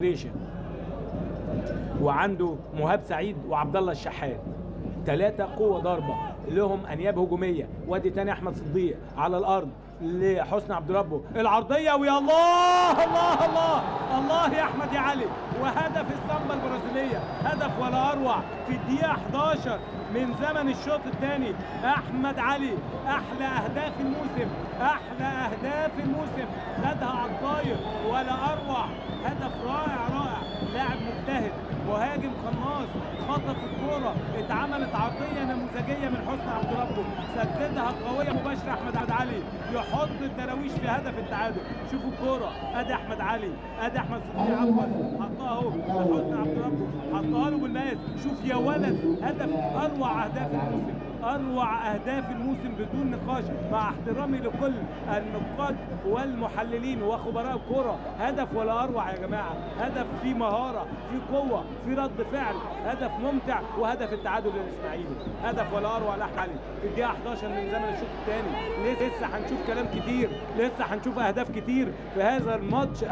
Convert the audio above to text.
ريشه، وعنده مهاب سعيد وعبد الله الشحات، 3 قوة ضربه لهم انياب هجومية. وادي تاني احمد صديق على الارض لحسني عبد ربه، العرضية، ويا الله الله الله الله يا احمد يا علي، وهدف السامبا البرازيليه، هدف ولا اروع في الدقيقة 11 من زمن الشوط الثاني. احمد علي احلى اهداف الموسم، احلى اهداف الموسم، خدها على الطاير ولا اروع، هدف رائع رائع، لاعب مجتهد، مهاجم قناص، خطف الكورة، اتعملت عرضية نموذجيه من حسني عبد ربه، سددها قوية مباشرة احمد علي، يحط الدراويش في هدف التعادل. شوفوا الكورة، ادي احمد علي، ادي احمد صديق عفوا، حطها اهو لحسني عبد ربه، حطها له بالمقاس. شوف يا ولد، هدف اروع اهداف الموسم، اروع اهداف الموسم بدون نقاش، مع احترامي لكل النقاد والمحللين وخبراء الكورة، هدف ولا اروع يا جماعة، هدف فيه مهارة، فيه قوة، فيه رد فعل، هدف ممتع، وهدف التعادل للاسماعيلي، هدف ولا اروع لاحمد علي في الدقيقة 11 من زمن الشوط الثاني. لسه هنشوف كلام كتير، لسه هنشوف اهداف كتير في هذا الماتش.